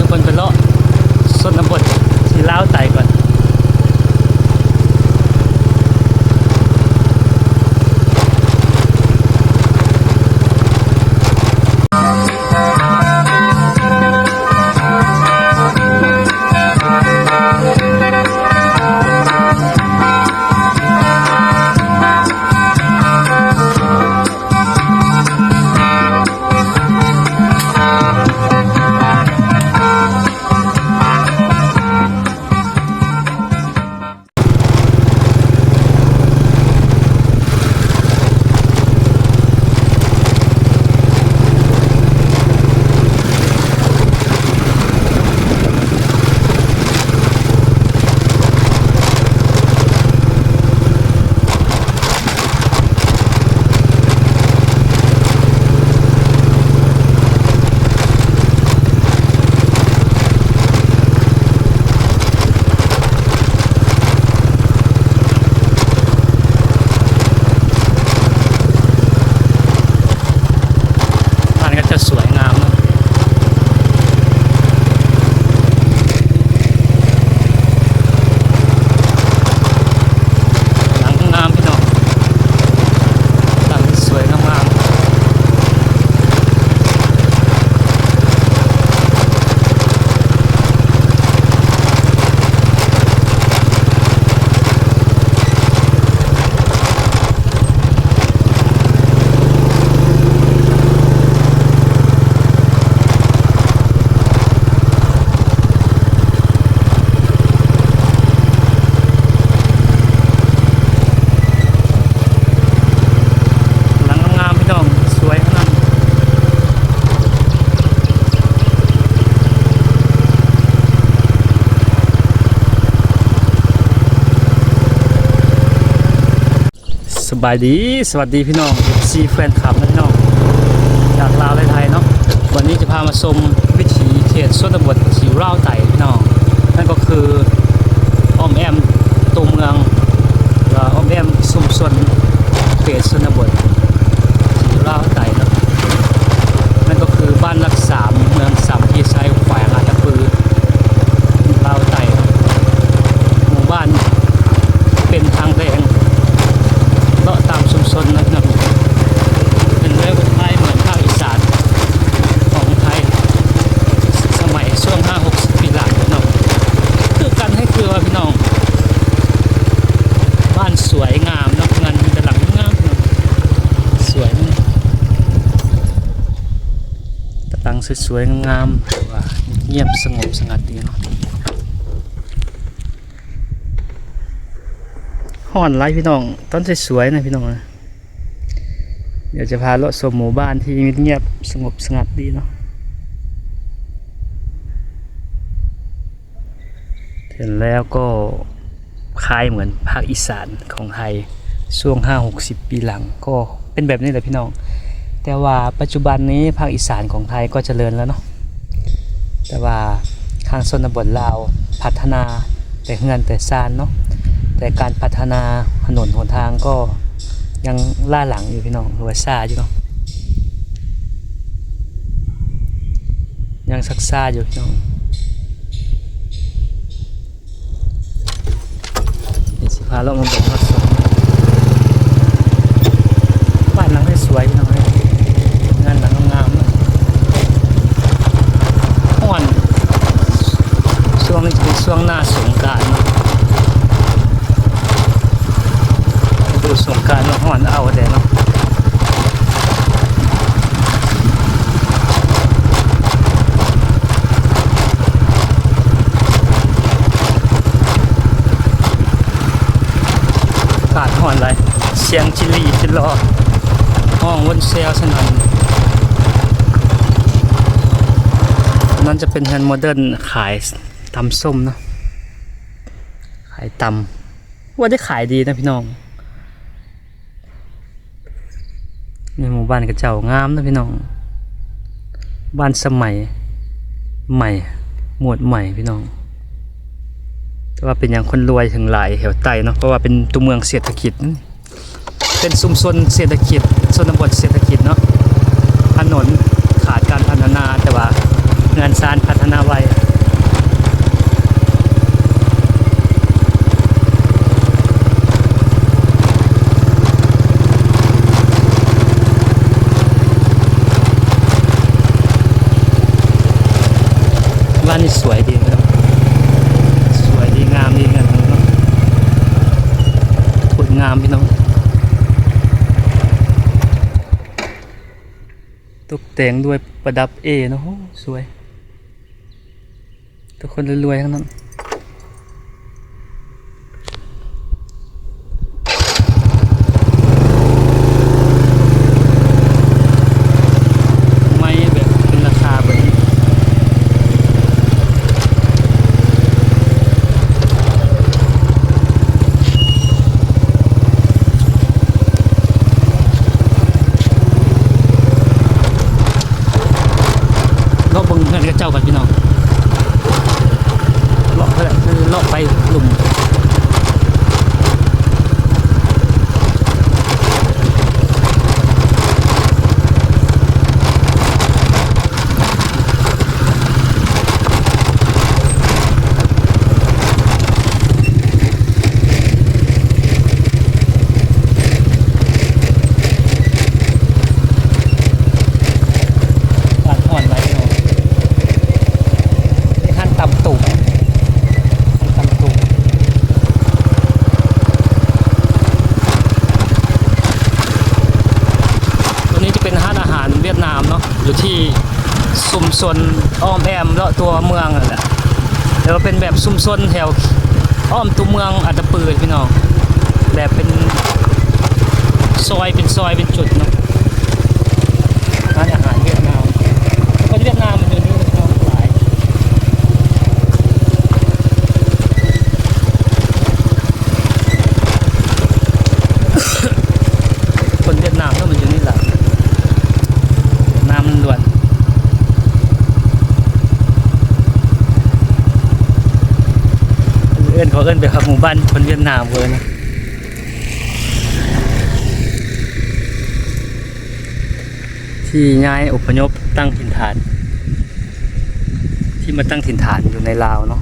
ເພິ່ນໄປເລາະຊົນນະບົດທີ່ລາວໃຕ້ກ່ອນ. ບ້ານກໍຈະສວຍງາມເນາະ ຫຼັງງາມພີ່ນ້ອງ ຫຼັງສວຍງາມໆ. ຫຼັງງາມໆ ພີ່ນ້ອງ ສວຍຂະໜາດ. ສະບາຍດີ ສະຫວັດດີພີ່ນ້ອງ ເອັຟຊີ ແຟນຄລັບ ແລະ ພີ່ນ້ອງຈາກລາວ ແລະ ໄທເນາະ. ວັນນີ້ຈະພາມາຊົມວິຖີເຂດຊົນນະບົດທີ່ລາວໃຕ້ພີ່ນ້ອງ ນັ້ນກໍຄືອ້ອມແອ້ມຕົວເມືອງ ແລະ ອ້ອມແອ້ມຊຸມຊົນເຂດຊົນນະບົດທີ່ລາວໃຕ້ເນາະ. ນັ້ນກໍຄືບ້ານຫຼັກສາມ ເມືອງສາມັກຄີໄຊ ແຂວງອັດຕະປື ລາວໃຕ້ເນາະ. ໝູ່ບ້ານເປັນທາງແດງ ເລາະຕາມຊຸມຊົນເນາະ ເປັນແນວຄ້າຍເໝືອນພາກອີສານຂອງໄທ ສະໄໝຊ່ວງຫ້າຫົກສິບປີຫຼັງເນາະ ຄືກັນໃຫ້ຄືວ່າພີ່ນ້ອງ. ບ້ານສວຍງາມເນາະ ເຮືອນແຕ່ຫຼັງງາມເນາະ ສວຍ ກະຕັ້ງສວຍໆ ງາມໆ ແຕ່ວ່າງຽບສະຫງົບສະຫງັດດີເນາະ. ຮ້ອນຫຼາຍພີ່ນ້ອງ ຕອນສວຍໆ ນະພີ່ນ້ອງນະ. ດຽວຈະພາເລາະຊົມໝູ່ບ້ານທີ່ງຽບສະຫງົບສະຫງັດດີເນາະ. ເຫັນແລ້ວກໍຄ້າຍເໝືອນພາກອີສານຂອງໄທ ຊ່ວງຫ້າຫົກສິບປີຫຼັງກໍເປັນແບບນີ້ແຫຼະພີ່ນ້ອງ. ແຕ່ວ່າປັດຈຸບັນນີ້ພາກອີສານຂອງໄທກໍຈະເລີນແລ້ວເນາະ ແຕ່ວ່າທາງຊົນນະບົດລາວພັດທະນາແຕ່ເຮືອນແຕ່ຊານເນາະ ແຕ່ການພັດທະນາຖະໜົນຫົນທາງກໍຍັງລ້າຫຼັງຢູ່ພີ່ນ້ອງ ຫຼືວ່າຊ້າຢູ່ເນາະ. ຍັງຊັກຊ້າຢູ່ພີ່ນ້ອງ. ດຽວຊິພາເລາະມາເບິ່ງຮອດສວນ ບ້ານຫຼັງໃດສວຍພີ່ນ້ອງເອີຍ ເຮືອນຫຼັງງາມໆ ເນາະ. ຮ້ອນ ຊ່ວງນີ້ຈະເປັນຊ່ວງໜ້າສົງການເນາະ. ລະດູສົງການມັນຮ້ອນເອົາແດ່ເນາະ. ອາກາດຮ້ອນຫຼາຍ ສຽງຈິລີຈິລໍ ຮ້ອງວົນແຊວສະໜັ່ນ. ອັນນັ້ນຈະເປັນເຮືອນໂມເດີນຂາຍຕຳສົ້ມເນາະ ຂາຍຕຳ. ວ່າໄດ້ຂາຍດີນະພີ່ນ້ອງ. ໃນໝູ່ບ້ານເຂົາເຈົ້າງາມນະພີ່ນ້ອງ ບ້ານສະໄໝໃໝ່ ໝວດໃໝ່ພີ່ນ້ອງ. ແຕ່ວ່າເປັນຫຍັງຄົນລວຍເຖິງຫຼາຍແຖວໃຕ້ເນາະ ເພາະວ່າເປັນຕົວເມືອງເສດຖະກິດ ເປັນຊຸມຊົນເສດຖະກິດ ຊົນນະບົດເສດຖະກິດເນາະ. ຖະໜົນຂາດການພັດທະນາ ແຕ່ວ່າ ເຮືອນຊານພັດທະນາໄວ. ບ້ານນີ້ສວຍດີເນາະ ສວຍດີ ງາມດີ ເຮືອນເນາະ ໂຄດງາມພີ່ນ້ອງ. ຕົກແຕ່ງດ້ວຍປະດັບເອເນາະ ໂອ້ ສວຍ ແຕ່ຄົນລວຍໆ ທັງນັ້ນ. ໄມ້ແບບເປັນລາຄາເບິດ. ເລາະເບິ່ງເຮືອນເຂົາເຈົ້າກັນພີ່ນ້ອງ ເລາະ ເລາະໄປລຸ່ມ. ອາກາດຮ້ອນຫຼາຍເນາະ ມີຮ້ານຕຳໂຕ ຮ້ານຕຳໂຕ. ຕົວນີ້ຈະເປັນຮ້ານອາຫານຫວຽດນາມເນາະ ຢູ່ທີ່ຊຸມຊົນອ້ອມແອ້ມເລາະຕົວເມືອງນັ້ນແຫຼະ ແຕ່ວ່າເປັນແບບຊຸມຊົນແຖວອ້ອມຕົວເມືອງອັດຕະປືພີ່ນ້ອງ ແບບເປັນຊອຍ ເປັນຊອຍ ເປັນຈຸດເນາະ. ຮ້ານອາຫານຫວຽດນາມ ຄົນຫວຽດນາມມັນຢູ່ນີ້ເນາະ ຫຼາຍ ຄົນຫວຽດນາມເນາະ ມັນຢູ່ນີ້ຫຼາຍ ຫວຽດນາມລ້ວນ. ເອີ້ນ ເຂົາເອີ້ນໄປພັກໝູ່ບ້ານຄົນຫວຽດນາມເລີຍນະ. ທີ່ຍ້າຍອົບພະຍົບຕັ້ງຖິ່ນຖານ ທີ່ມາຕັ້ງຖິ່ນຖານຢູ່ໃນລາວເນາະ